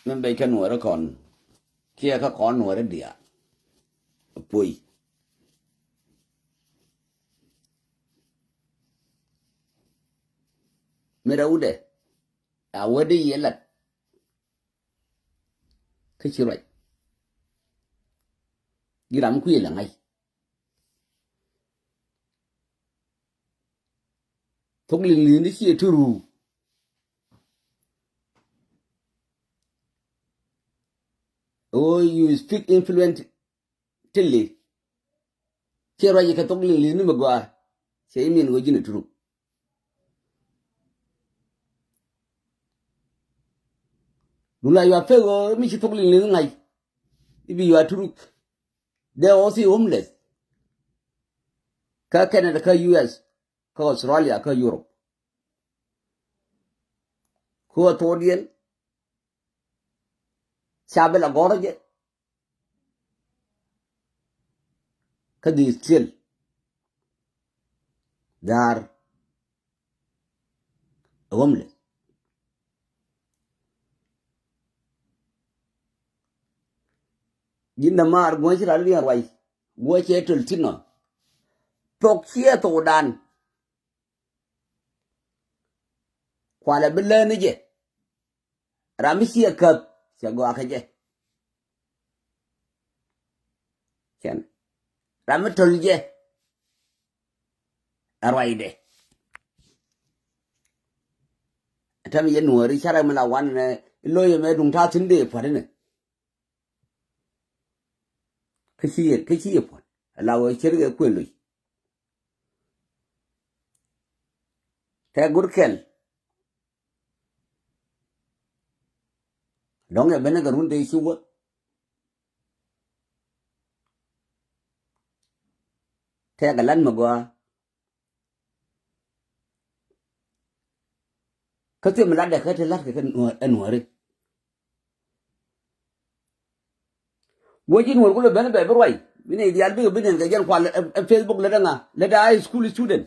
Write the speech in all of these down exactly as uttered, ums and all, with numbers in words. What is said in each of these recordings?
min bɛc kä nuɔɔri kɔn kiɛ kä kɔn nuɔɔri diaal. Puɔy mi rɛwdɛ a wädi yɛ lat. Kä ci ruac ji̱ ram kuëë lɛ ŋa̱c. Thok liŋ li̱n ni ciɛ ti ruu. Oh, you speak influent tilli. Ciɛ ruac kɛ thok liŋ li̱n ni mi gɔaa. Ciɛ imin ɣöö ji̱n a ti ruu. Dula yua pek ɣöö mi ci thok liŋ liŋ ŋa̱c. Ibi yua ti ruu. They are also homeless. Kä Canada, kä U S, kä Australia, kä Europe. Kä thok diɛn ca bi la gɔr jɛ. Kä they still, they are homeless. Ji̱n dämaar guɔ̱c ral riɛn ruac guɔ̱c cɛ töl thi̱n ɔ. Thok ciɛ thokdan. Kualɛ bi lääni jɛ. Ram mi ciɛ käp cɛ gɔaa kä jɛ. Cɛn ram mi töl jɛ. Ɛ ruacdɛ. Tɛm yɛ nuɔɔri carɛ mi la wan nɛ iloyɛ mɛ duŋ ta̱a̱ thi̱n dee pua̱t inɛ. Kä ci yɛ, kä ci yɛ puɔ̱n ala wee cir kɛ kuël loc. Tɛ gur kɛl. Dɔ̱ŋ ɛ ben ɛ kɛ run tëë ci wä. Tɛ kɛ lat mi gɔaa. Kä thim lat dɛ kä ti lat kɛ kɛ nuɔ̱ɔ̱ri. Wä ji̱ nuɔ̱ɔ̱r kulɛ ben bɛ bi ruac. Bi ni diaal bikɛ bi nɛn kɛ jɛn kual ɛ Facebook lɛ dɛ ŋa lɛ dɛ high school student.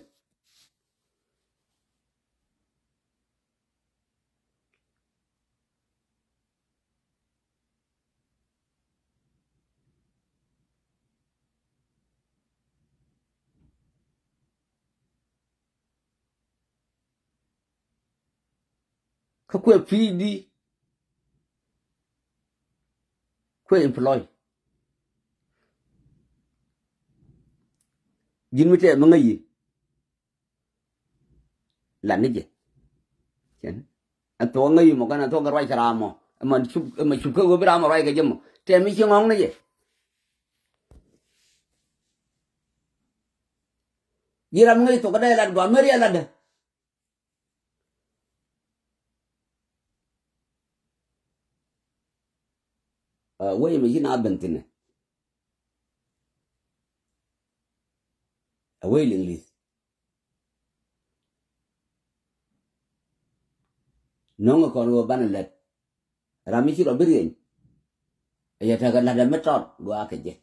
Kä kuɛ P D, kuɛ employ. Ji̱n mi tɛɛ mi ŋäc yi. Lat ni jɛ. Cɛn. Ɛ thok ŋäc yi mɔ kɛn ɛ thok kɛ ruac kɛ ram mɔ. Ɛ ma cup, ɛ ma cup kä ɣöö bi ram mɔ ruac kɛ jɛ mɔ. Tɛɛ mi ci ŋɔ̱ŋ ni jɛ. Ji̱ ram ŋäc thok kɛ dee lat gɔaa meri ɛ lat dee. Ɛ wec mi ci na ben thi̱n ɛ. Ɛ wec liŋ li̱th. No̱ŋ ɛ kɔn ɣöö banɛ lät. Ram mi ci rɔ bi rieny. Ɛ yɛ tekɛ la̱t ɛmɛ tɔt gɔaa kɛ jɛ.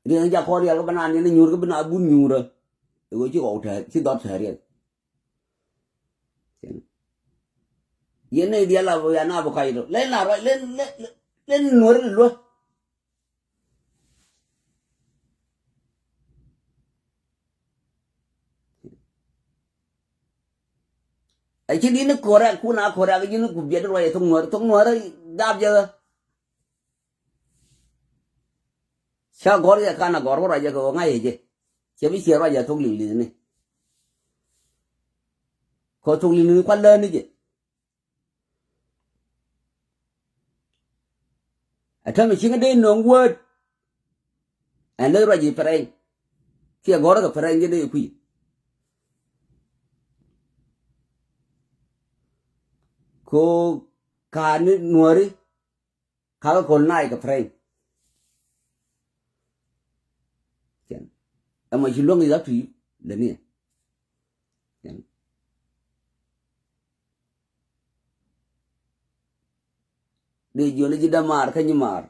Rieny jakɔ riɛl kä bä naan yɛn nyuur kä bi na bun nyuurä. Ɛ ɣöö ci ɣɔw tɛ̈r ci dhɔt tɛ̈r riɛl. Yɛn ni diɛl a ya na bi kɔc rɔ len la rɔ len len nuɔr ni luä. Ɛ ci di ni korɛ ku na korɛ ki ji̱n ku biɛt ruac thok nuɔr thok nuɔr dap jɛ. Ca gɔr yɛ kan a gɔr wä ruac jɛ kɛ wä ŋa̱c jɛ. Cɛ bi ciɛ ruac jɛ thok liŋ liŋ ni. Kɔ thok liŋ liŋ kual lääni jɛ. Ɛ täämɛ cieŋ dee nöŋ word. Ɛn ley ruac i̱ pɛrɛny. Kiɛ gɔ̱rä kɛ pɛrɛny jɛ dee kui̱. Ko ka̱a̱ni nuääri ka̱a̱kä kol naay kɛ pɛrɛny. Ɛmɔ ci luäŋ i̱ up to you lɛ ni. Dee jiɔni ji̱ dämaar kä nyimaar.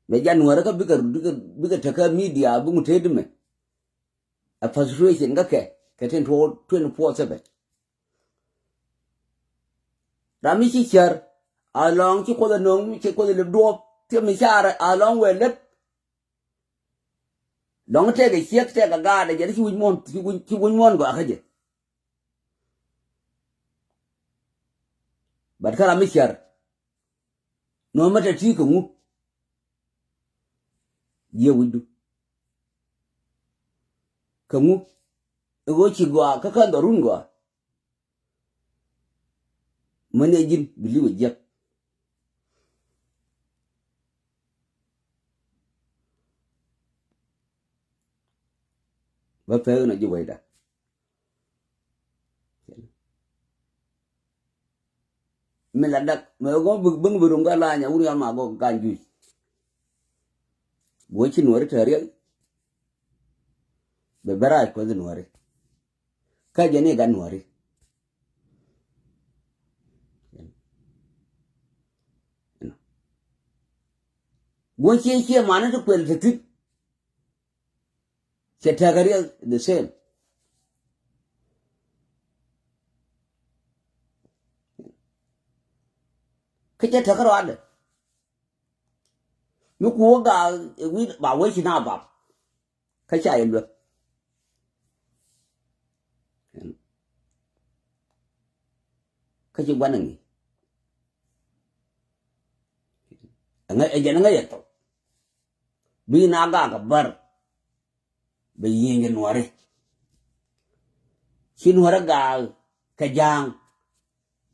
Mɛ januari kä bikɛ bikɛ bikɛ tekä media bi ŋut tëë dimɛ. A frustration kä kɛ kɛ tin tuɔɔk twenty four seven. Ram mi ci cär, a lɔŋ ci Kuoth a no̱o̱ŋ, ci Kuoth a lep duɔ̱ɔ̱p, ci mi caar a lɔŋ wëë lep. Dɔ̱ŋ tëëkɛ ciek tëëkɛ gaat ɛ jɛn ci wi̱c muɔ̱n, ci wi̱c, ci wi̱c muɔ̱n gɔaa kä jɛ. But kä ram mi cär, nɔmɔ te ti kɛ ŋu? Jiɛ wi̱cdu. Kɛ ŋu? Ɛ ɣöö ci gɔaa kä kän dhɔrun gɔaa. Mäni ji̱n bi li̱w ɛ jiäk. Bä pek nɔ ji̱ wecda. Mi la dak mɛ ɣöö bi, bi rum kä lany a wur yɔl ma gɔk kany juc. Guɔ ci nuɔri te riɛk. Bɛ bɛ rac kuɔth nuɔri. Kä jɛ ni gat nuɔri. Guɔ cie cie mani ti kuɛl te thi̱n. Cɛ tɛk a riɛk the same. Kä cɛ tɛk a ruadɛ. Mi ku wä gaak ɛ wi̱i̱ ba wee ci na bap. Kä ca yɛ luäk. Kä ci gua̱n aŋi̱. Ɛŋɛ ɛ jɛn ɛŋɛ yɛ thok. Bi na gaak ɛ bär. Bɛ yiëëny kɛ nuɔri. Ci nuɔri gaak kɛ ja̱a̱ŋ.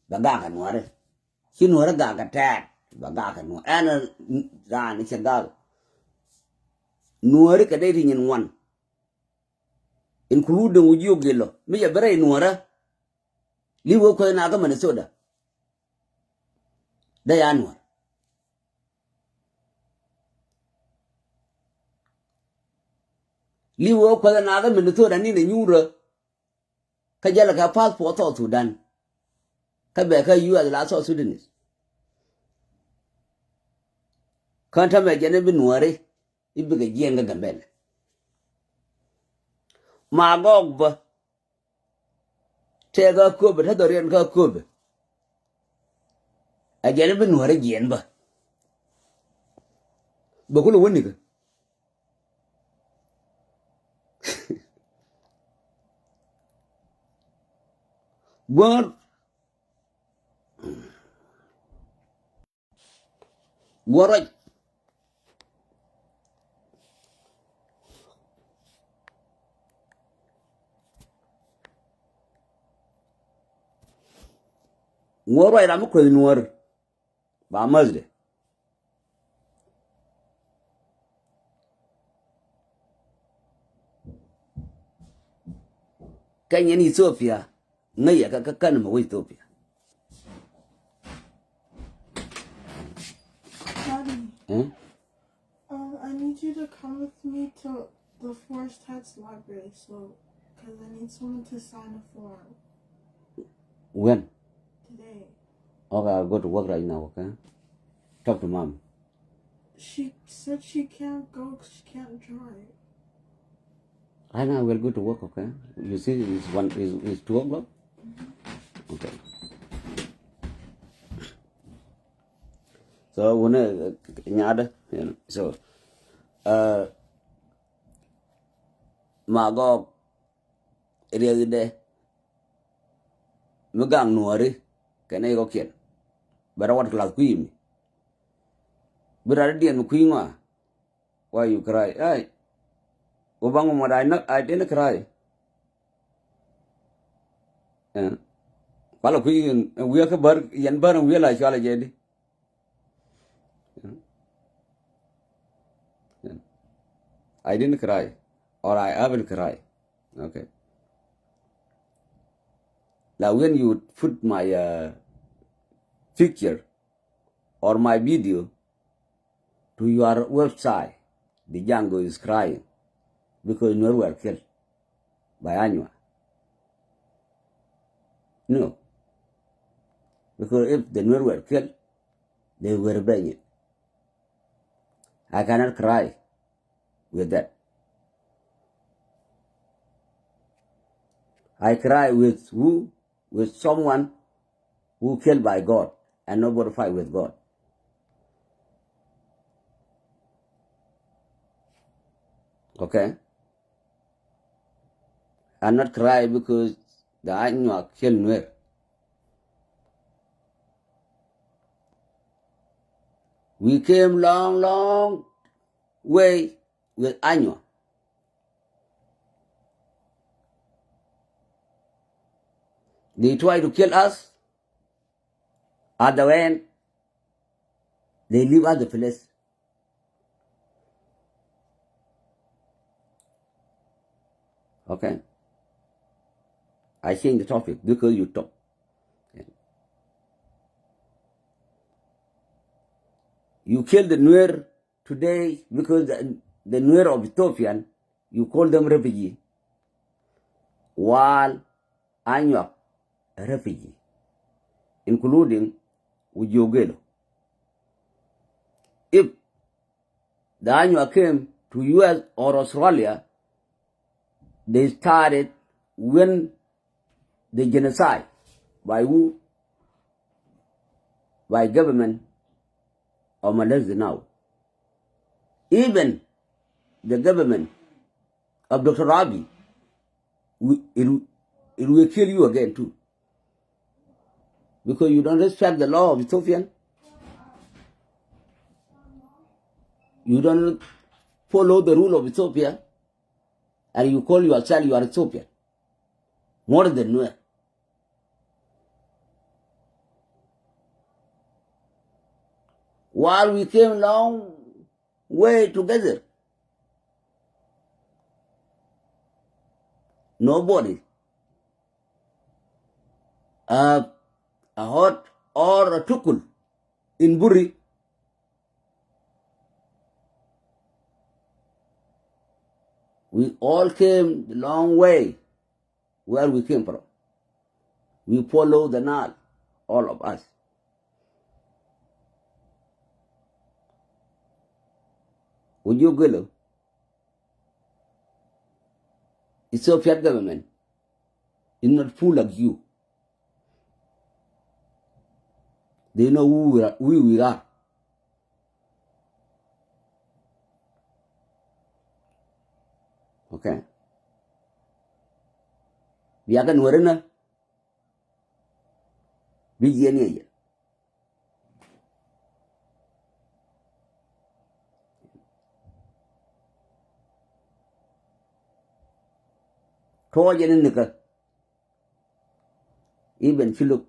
Bɛ gaak kɛ nuɔri. Ci nuɔri gaak kɛ tɛɛt. Bɛ gaak kɛ nuɔri. Ɛn raan cɛ gaak. Nuɔri kɛ dee ti nyin ŋuan. Including wi̱c yio̱k gilɔ mi cɛ bi rɛy nuɔrä. Li̱w wee kuɛth na kä Minnesota. Dee ya nuɔr. Li̱w wee kuɛth na kä Minnesota ni nɛ nyuurä. Kä jälɛ kɛ passport South Sudan. Kä bɛ kä U S la South Sudanese. Kä tämɛ jɛn i̱ bi nuɔri i̱ bikɛ jiɛn kä Gambɛlɛ. Ma gɔɔk bä. Tɛɛk kä köpɛ, te dhɔriɛn kä köpɛ. A jɛn bi nuɔrɛ jiɛn bä. Bä kulɛ wänikä. Guɔ̱r. Guɔ ruac. Guɔ ruac ram mi kueth nuɔr. Ba mäthdɛ. Kɛn yɛn Ethiopia. Ŋäc yɛ kä, kä kän mɛ wä Ethiopia. Daddy, eh? Um, I need you to come with me to the Forest Heights library, so, 'cause I need someone to sign a form. When? Today. Okay, I'll go to work right now, okay? Talk to mom. She said she can't go 'cause she can't drive. Right now, we'll go to work, okay? You see, it's one, it's, it's two o'clock. Okay. So, wunɛ, uh, nyaadä, you know, so, uh, ma gɔɔk riɛkdɛ mi gaŋ nuɔ̱ɔ̱ri kɛnɛ ikɔkiɛn. Bɛ rɔ wat kɛ lath kui̱ mi. Bi rat idiɛn mi kui̱ ŋɔa. Why you cry? Ai. Wä baŋ mɔmɔ da I didn't cry. Eh. Kualɛ kui̱ in wiɛ kä bär yɛn bär in wiɛ la cualɛ jɛ di. I didn't cry or I haven't cried. Okay. Like when you put my uh, picture or my video to your website, the Django is crying because Nuer were killed by Anywa. No. Because if the Nuer were killed, they were banned. I cannot cry with that. I cry with who? With someone who killed by God and nobody fight with God. Okay? And not cry because the Anyuak kill Nuer. We came long, long way with Anyuak. They try to kill us. At the end, they leave us the place. Okay. I change the topic because you talk. You kill the Nuer today because the, the Nuer of Ethiopian, you call them refugee. While Anyuak refugee, including Ujogelo. If the Anyuak came to U S or Australia, they started when the genocide by who? By government of Meles Zenawi. Even the government of Doctor Abiy, we, it, it will kill you again too. Because you don't respect the law of Ethiopian. You don't follow the rule of Ethiopia. And you call yourself you are Ethiopian. More than Nuer. While we came long way together, nobody have a hot or a tukul in Buri. We all came the long way where we came from. We follow the Nile, all of us. Would you go? Ethiopian government is not fool like you. They know who we are. Who we are. Okay. Bia kɛ Nuäri nä bi jiɛn yɛ yɛ. Tuɔɔcɛ ni nikä. Even ci look,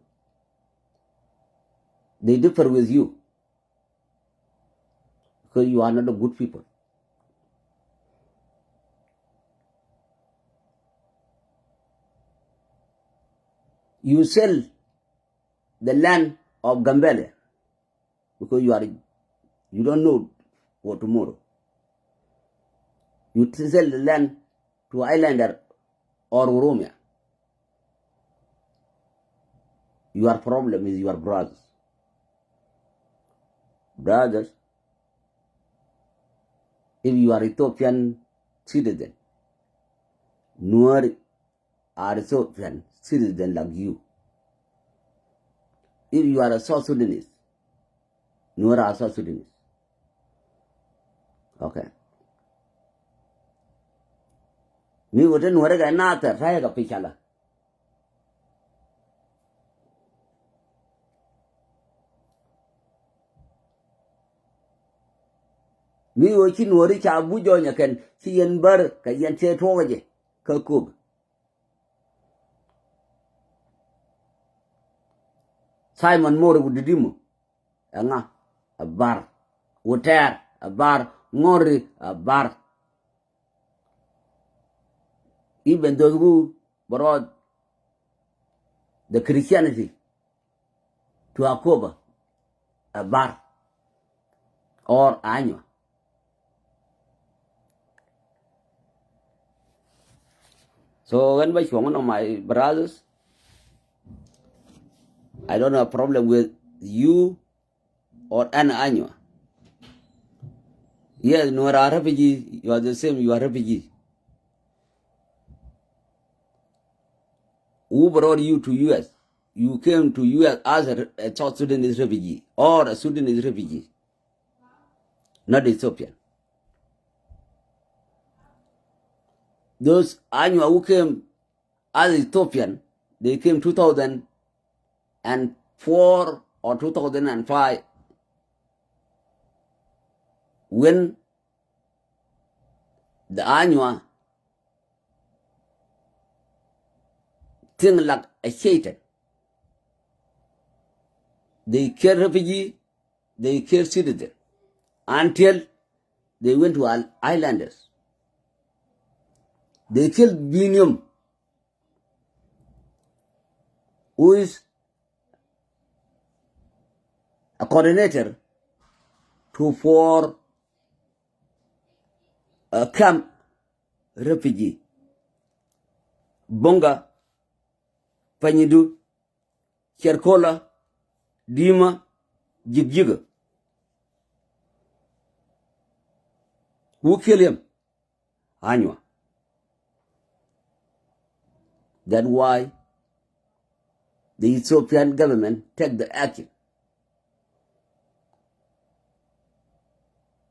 they differ with you because you are not a good people. You sell the land of Gambela because you are, you don't know for tomorrow. You sell the land to Islander or Oromia. Your problem is your brothers. Brothers, if you are Ethiopian citizen, Nuer are Ethiopian citizen like you. If you are a South Sudanese, Nuer are South Sudanese. Okay. Mi wä te Nuäri kɛ nathɛr ta̱yɛ kɛ pi̱calä. Mi wä ci Nuäri ca buc jɔnyɛ kɛn ci yɛn bär kɛ yɛn cɛ tuɔɔk jɛ kä kok. Simon Mori wä didimɔ. Ɛŋa? Ɛ bar. Wä tɛɛr. Ɛ bar. Ŋɔri. Ɛ bar. Even those who brought the Christianity to Akobo, ɛ bar or Anywa. So when bä cuɔ̱ŋ nɔ, my brothers, I don't have problem with you or an Anywa. Yes, Nuer are refugee, you are the same, you are refugee. Who brought you to U S? you came to U S as a, a South Sudanese refugee or a Sudanese refugee, not Ethiopian. Those Anywa who came as Ethiopian, they came two thousand four or two thousand five, when the Anywa thing like a Satan. They kill refugee, they kill citizen, until they went to islanders. They killed Binium, who is a coordinator to for a camp refugee. Bonga, Panyidu, Cherkola, Dima, Jigjiga. Who killed him? Anywa. That's why the Ethiopian government take the action.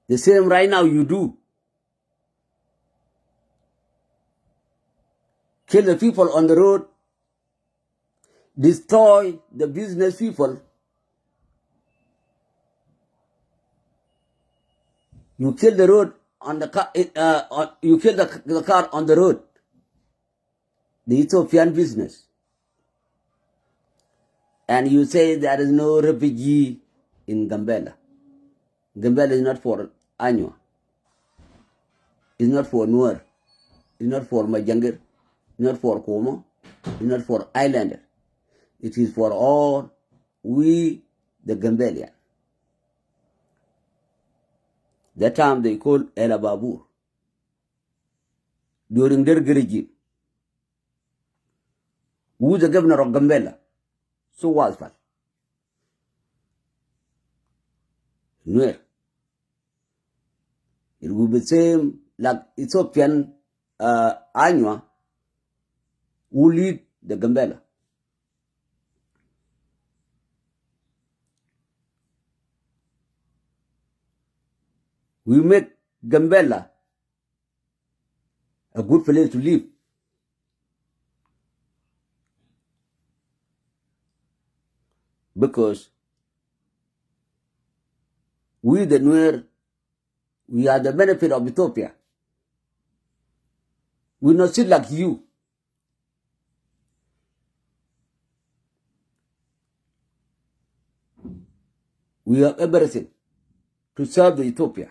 The same right now you do. Kill the people on the road, destroy the business people. You kill the road on the car, uh, on, you kill the, the car on the road. The Ethiopian business. And you say there is no refugee in Gambela. Gambela is not for Anywa. It's not for Nuer. It's not for Majangir. It's not for Komo. It's not for Islander. It is for all we the Gambelian. That time they call El Babur. During Derg regime, who the governor of Gambela? So was fal Nuer. It will be same like Ethiopian, uh, Anywa who lead the Gambela. We make Gambela a good place to live. Because we the Nuer, we are the benefit of Ethiopia. We not sit like you. We have everything to serve the Ethiopia.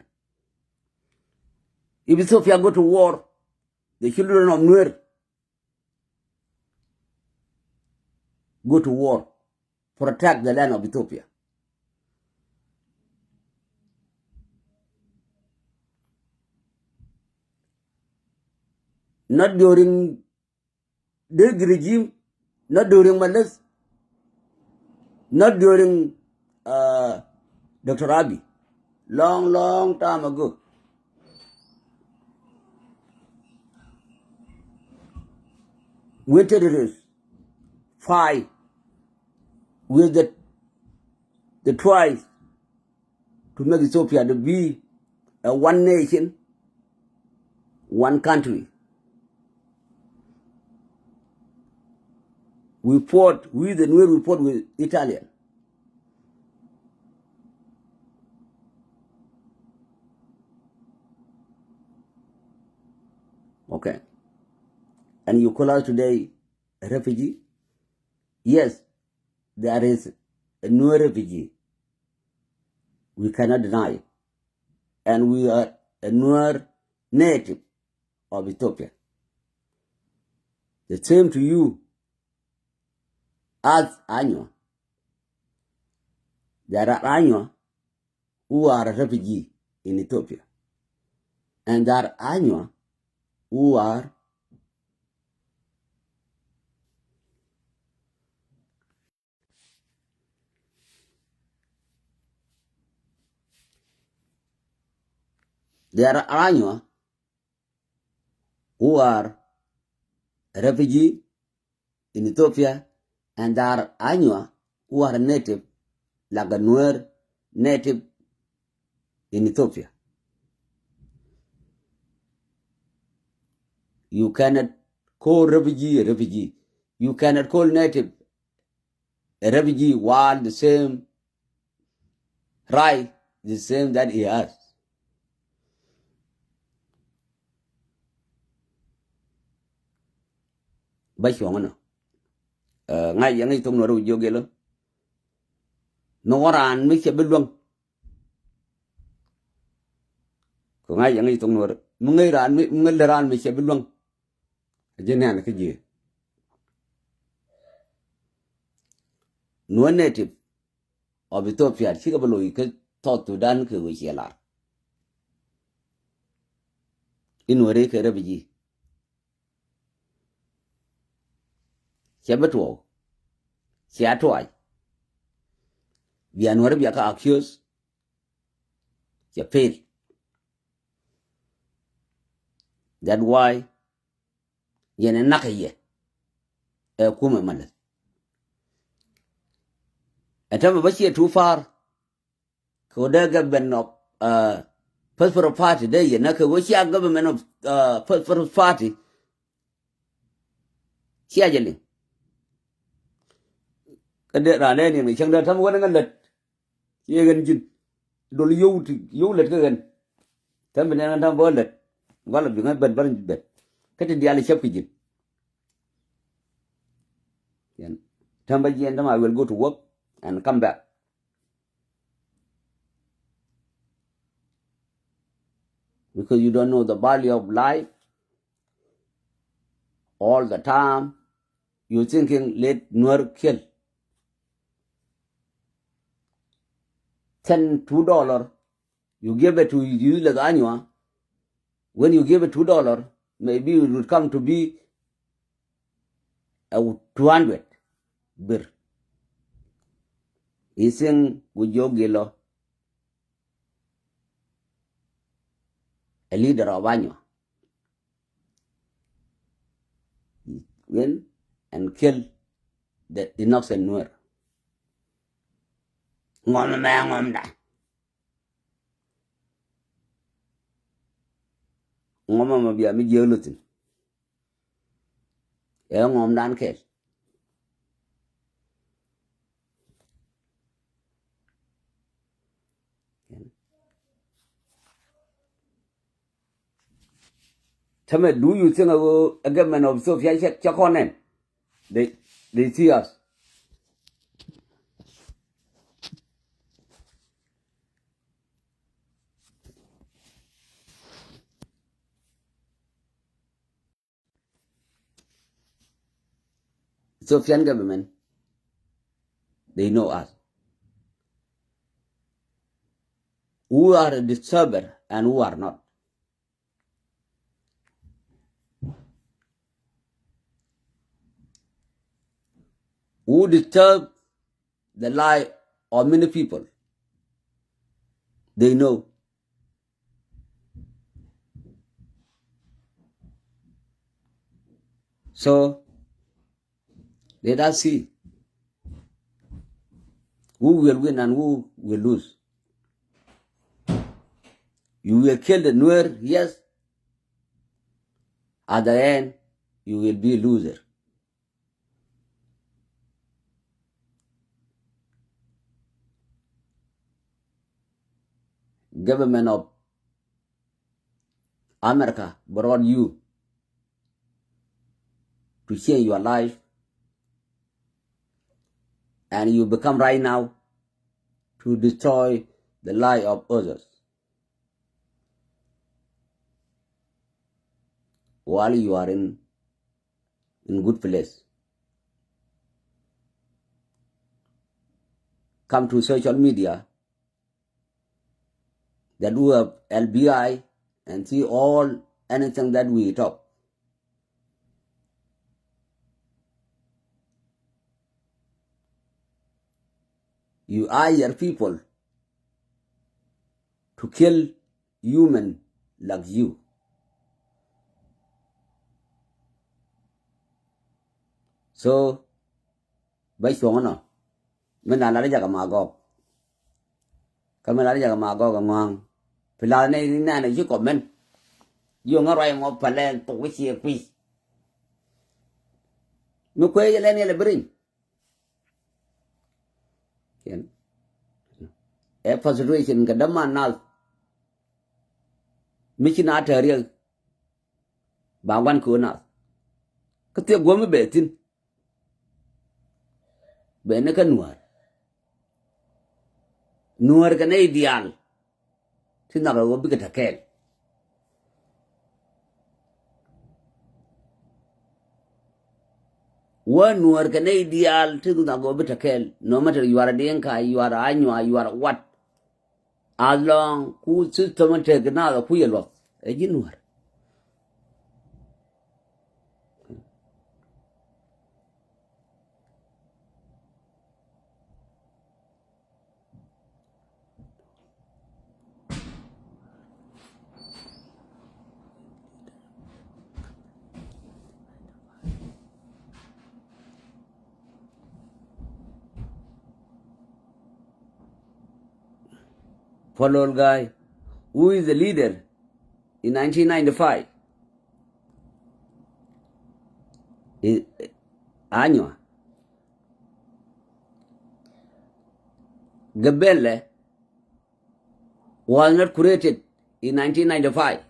If Ethiopia go to war, the children of Nuer go to war, protect the land of Ethiopia. Not during Derg regime, not during Meles, not during, uh, Doctor Abiy. Long, long time ago. When terrorists fight with the, the tribes to make Ethiopia to be a one nation, one country. We fought, we the Nuer, we fought with Italian. Okay. And you call us today a refugee? Yes, there is a Nuer refugee. We cannot deny it. And we are a Nuer native of Ethiopia. The same to you as Anywa. There are Anywa who are a refugee in Ethiopia. And there are Anywa who are There are Anywa who are refugee in Ethiopia, And there are Anywa who are native, like a Nuer native in Ethiopia. You cannot call refugee a refugee. You cannot call native a refugee while the same right, the same that he has. Ba cuɔ̱ŋ nɔ. Ŋa̱c yɛ ŋäc thok nuɔ̱r jiök yɛ lä. Mi wä raan mi cɛ bi luäŋ. Kɛ ŋa̱c yɛ ŋäc thok nuɔ̱r mi ŋäc raan mi ŋäc lɛ raan mi cɛ bi luäŋ. A ji̱ nɛn kä ji̱ nuɔ̱r native of Ethiopia cikɛ bä loc kä South Sudan kɛ ɣöö ciɛ lar. I̱ nuɔ̱ri kɛ refugee. Ciɛ bä tuɔɔk. Ciɛ tuac. Bia nuɔ̱ri bia kä accuse. Ciɛ fail. That why yɛn ɛ nak yɛ ɛ kumɛ maleth. Ɛ tämɛ bä ciɛ too far. Kɛ wä dee government of, uh, prosperous party dee yɛ na kɛ wä cia government of, uh, prosperous party. Cia jɛ liŋ. Kä dee raan dee niɛŋ cäŋ dee tämɛ wä ni ŋä lät. Ciɛ ɣän ji̱n dol yio̱w ti yio̱w lät kä ɣän. Tɛm bi nɛn ɣän tɛm bä lät. Gualɛ bi ŋä bɛt bä bɛt. Kä ti diaal cäp ki ji̱n. Tɛm bä jiɛn tɛm, I will go to work and come back. Because you don't know the value of life. All the time you thinking let Nuer kill. Ten two dollar, you give it to useless Anywa. When you give it two dollar, maybe it would come to be a two hundred birr. You think gu jiök gilɔ a leader of Anywa win and kill the innocent Nuer. Ŋɔm mɛ ŋɔm da. Ŋɔm mɛ bia mi jiäk luthin. Ɛ ŋɔm dan kɛl. Tämɛ, do you think a government of Ethiopia cɛ kɔn nɛn? They, they see us. Ethiopian government, they know us. Who are a disturber and who are not. Who disturb the life of many people, they know. So let us see who will win and who will lose. You will kill the Nuer, yes. At the end, you will be a loser. Government of America brought you to change your life, and you become right now to destroy the life of others while you are in, in good place. Come to social media that we have L B I and see all anything that we talk. You hire people to kill human like you. So Bä cuɔ̱ŋ nɔ. Min la lat jakɛ Magɔk. Kä min la lat jakɛ Magɔk ɛ ŋɔ̱a̱ŋ. Pi la ni ni nɛn ɛ ci kɔmɛn. Jiɔ ŋä ruac ŋɔ pälɛ thok i̱ ciɛ kui̱. Mi kuɛ yɛ lɛn yɛ lɛ bi riny. Ɛ frustration kɛ däman nath. Mi ci na tɛ̈r yɛ ba guan kɛ wä nath. Kä thiɛ guɔ̱m mi bɛ thi̱n. Bɛ ni kä nuäär. Nuäär kɛ nɛy diaal. Ti nhɔakɛ ɣöö bikɛ te kɛɛl. Wä nuäär kɛ nɛy diaal ti nhɔakɛ ɣöö bi te kɛɛl. No matter you are a Dinka, you are a Anywa, you are a what. As long ku system in tek naath a kui̱ a luɔth ɛ ji̱ nuäär. Paul Ol Gai, who is the leader in nineteen ninety-five? I- Anywa. Gabele was not created in nineteen ninety-five.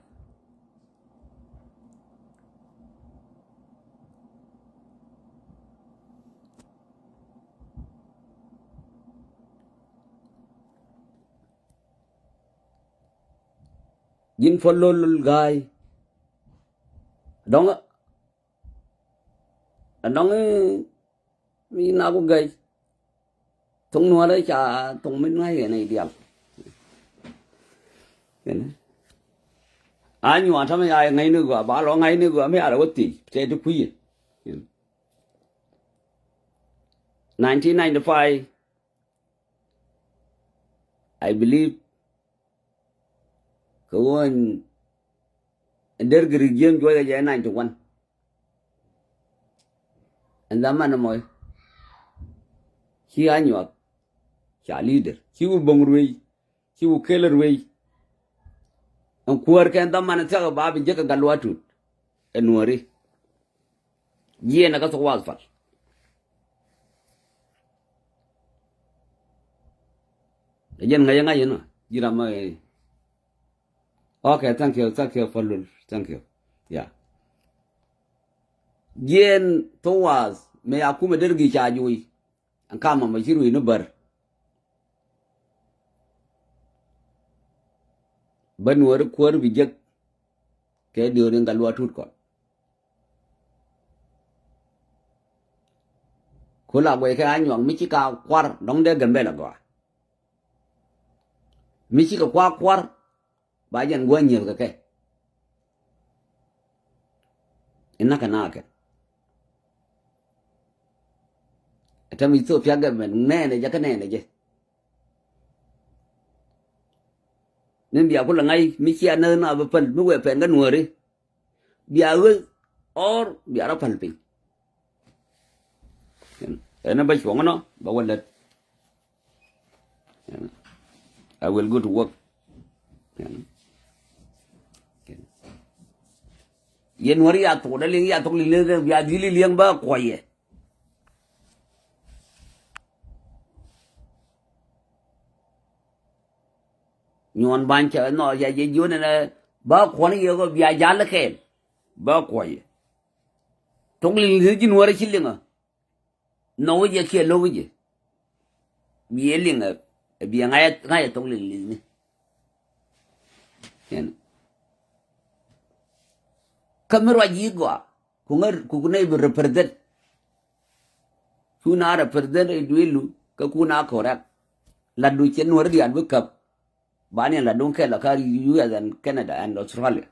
Ji̱n Paul Ol Gai. Dɔ̱ŋ, dɔ̱ŋ mi nak ku gäc. Thoŋ nuɔ̱ɔ̱rä ca thoŋ mi ŋa̱c kɛn i̱ diaal. Anywa tamɛ ya ŋa̱cni gɔaa, ba lɔ ŋa̱cni gɔaa mi a rɛ wä thiec tɛ ti kui̱. Nineteen ninety-five, I believe, kɛ ɣöö in Derg regime juɔcɛ jɛ ninety-one. Ɛn dhaman ɛmɔ ci Anyuak ca leader, ci wä bo̱ŋ ruëëc, ci wä kel ruëëc. Ɛn kuäär kɛn dhaman thiak ba bi jek kɛ Gatluak Tut ɛ nuääri. Jiɛn ɛ kä thok wath pal. Ɛ jɛn ŋäc ɛ ŋa̱c ɛn ɔ ji̱ ram ɛ. Okay, thank you, thank you for lul, thank you. Yeah. Jiɛn thok wath mëë a kumɛ Derg ca juuc. Ɛn kamɛ mɔ ci ruëëc ni bär. Bä nuääri kuäär bi jek kɛ diööri Gatluak Tut kɔn. Ku la guɛc kɛ Anyuak mi ci ka kuar dɔ̱ŋ dee Gambɛla gɔaa. Mi ci kɛ kuar kuar ba jɛn gua̱a̱th nyieth kɛ kɛ. Inakɛ nakɛ. Ɛ tɛm Ethiopia government nɛɛnɛ jɛ kä nɛɛnɛ jɛ. Ni bia kulɛ ŋa̱c mi cia näth na bi päl mi wee pɛn kä nuääri. Bia ɣöth or bia rɔ päl piny. Ɛn bä cuɔ̱ŋ nɔ bä wä lät. I will go to work. Yɛn wär ya thok dä liŋ ya thok liŋ liŋ bia dhil liŋ bä kuɔyɛ. Nyuɔn ba̱ny cɛ nɔ cɛ jɛ jiön ɛnɛ bä kuɔn yɛ kɔ bia jal kɛɛl bä kuɔyɛ. Thok liŋ liŋ ji̱n wär ci liŋ ɛ. Nhɔk wi̱cɛ kiɛ lo̱k wi̱cɛ. Biɛ liŋ ɛ biɛ ŋa̱cɛ ŋa̱cɛ thok liŋ liŋni. Kä mi ruac yi̱k gɔaa ku ŋär ku nɛy bi represent. Cu na represent i̱ dui̱lu kä ku na correct. Latdu cɛ nuɔ̱r diaal bi käp. Ba ni la duŋ kɛl la ka U S and Canada and Australia.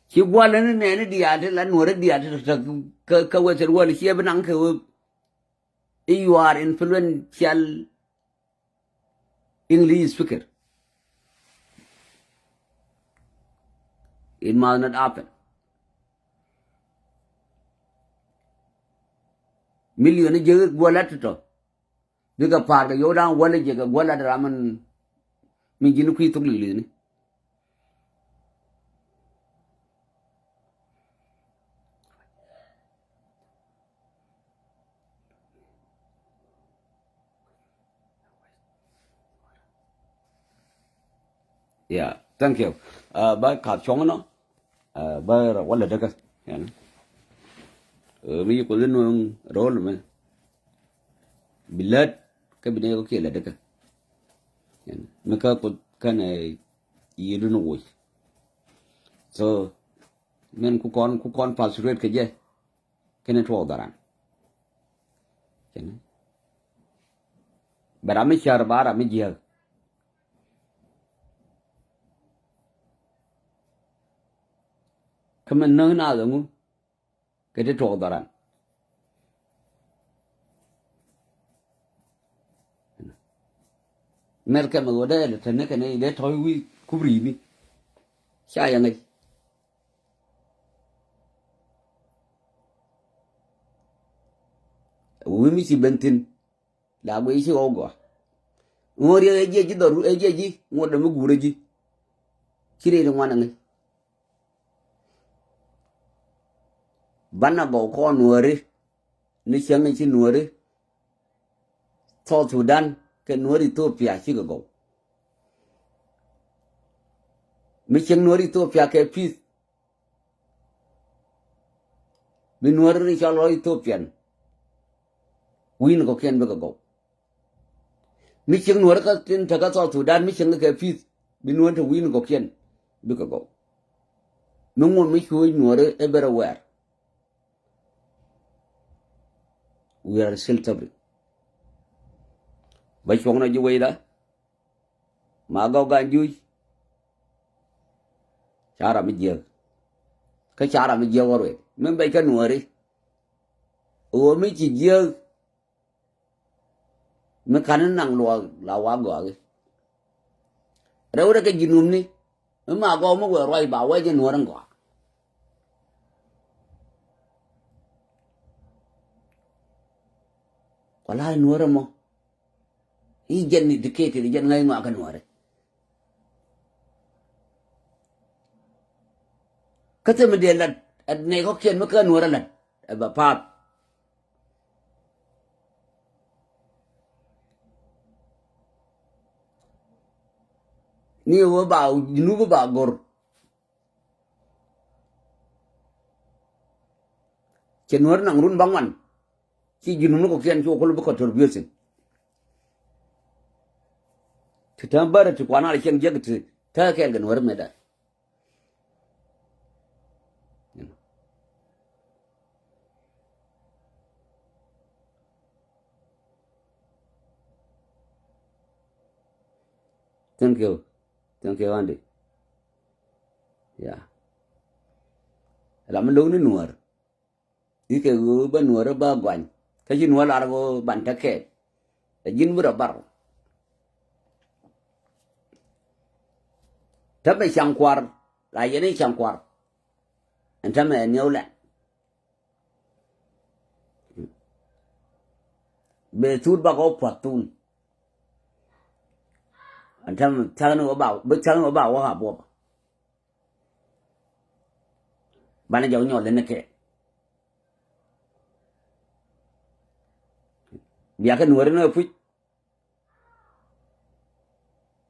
Ci gua̱l ni nɛɛni diaal ti la nuɔri diaal ti tek kä, kä Western world ciɛ bi naŋ kɛ wee. If you are influential English speaker, it must not happen. Milion jiäk guɔ lat tɔ̱tɔ̱. Bikɛ pa̱a̱r kɛ yio̱w da̱a̱n wäl jiäk kɛ guɔ lat ram min, min ji̱n kui̱ thok li̱k li̱thni. Yeah, thank you. Ba kath cuɔ̱ŋ nɔ. Ba rɔ wä lätdä kä. Yɛn mi yi kuoth in nuɔ̱ŋ ro̱l mɛ bi lät kä bi nɛy kɔ kiɛ lätdä kä. Mi kä kuoth kɛnɛ yiëëdun woc. So min ku kɔn, ku kɔn path straight kɛ jɛ. Kɛnɛ tuɔɔk dhɔran. Bɛ ram mi cär ba ram mi jiääk. Kä min näk naath ɛŋu kɛ ti tuɔɔk dhɔran. Mɛr kɛmɛ ɣöö dee lɛ tɛn ni kɛn i̱ dee tɔ̱c wi̱i̱ kup ri̱i̱ni. Ca yɛ ŋäc. Wi̱i̱ mi ci ben thi̱n la guiy ci ɣɔw gɔaa. Ŋuɔ̱t riɛk ɛ jiɛc ji̱ dhɔr ɛ jiɛc ji̱ ŋuɔ̱t dämi guur ɛ ji̱. Ci riɛk ti ŋuan ɛ ŋäc. Banɛ gɔw kɔn nuääri ni cäŋ ci nuääri South Sudan kɛ nuääri Ethiopia cikɛ gɔw. Mi cieŋ nuääri Ethiopia kɛ peace. Bi nuääri ni cɔl rɔ Ethiopian wi̱i̱n kɔ̱kiɛn bikɛ gɔw. Mi cieŋ nuääri kä tin tekä South Sudan mi cieŋ kɛ peace bi nuääri te wi̱i̱n kɔ̱kiɛn bikɛ gɔw. Mi ŋuɔ̱t mi cuuc nuääri everywhere. We are still suffering. Bä cuɔ̱ŋ nɔ ji̱ wecda. Ma gɔw gan juc. Ca ram mi jiäk. Kä ca ram mi jiäk wä ruëëk min bɛc kä nuääri. Ɣöö mi ci jiäk. Mi ka̱n ni naŋ luɔk la wa gɔaaki. Rɛw rɛ kɛ ji̱ numni. Mi ma gɔw mi wëë ruac ba wee jɛ nuɔ̱ɔ̱r in gɔaa. Wala nuɔ̱ɔ̱r ɛmɔ i̱ jɛn ni diketi jɛn ŋäc ŋɔakä nuɔ̱ɔ̱ri. Kä thil mi dee lat ɛ nɛy kɔ̱kiɛn mi kä nuɔ̱ɔ̱r ɛ lat ɛ bɛ pa̱a̱th. Ni wä ba Junub ba gor. Cɛ nuɔ̱ɔ̱r naŋ run ba ŋuan. Ci Junub ni kɔ̱kiɛn ci wä kul bi contribution. Ti tääm bärɛ ti kuan al cieŋ jiäk ti tääk kɛɛl kɛ nuɔ̱ɔ̱r mɛtdä. Thank you. Thank you, Andy. Yeah. Ram mi lo̱w ni nuɔ̱ɔ̱r. I̱ kɛ ɣöö bä nuɔ̱ɔ̱r ba guany kä ci nuɔ̱ɔ̱r lar ɣöö ban te kɛɛl. Ɛ ji̱n bi rɔ bar. Tämɛ caŋ kuar la yɛn i̱ caŋ kuar. Ɛn tämɛ ɛ niɛw lɛn. Bɛ thut bakɔ puath thun. Ɛn tämɛ thia̱kni wä ba, bi thia̱kni wä ba wä a buɔp. Banɛ jɔk nyɔl leni kɛ. Biakɛ nuɔri ni puc.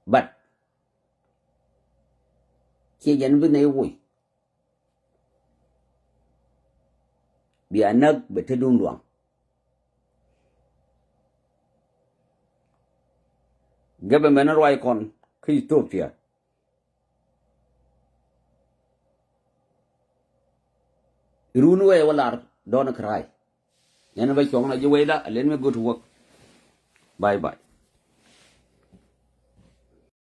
But ciɛ jɛn bi nɛy woc. Bia näk bɛ te duŋ luaŋ. Gɛbɛ mɛn ruac kɔn kä Ethiopia. Run wee wä lar dɔn kray. Nɛn bä cuɔŋ na ji̱ wecda a let me go to work. Bye bye.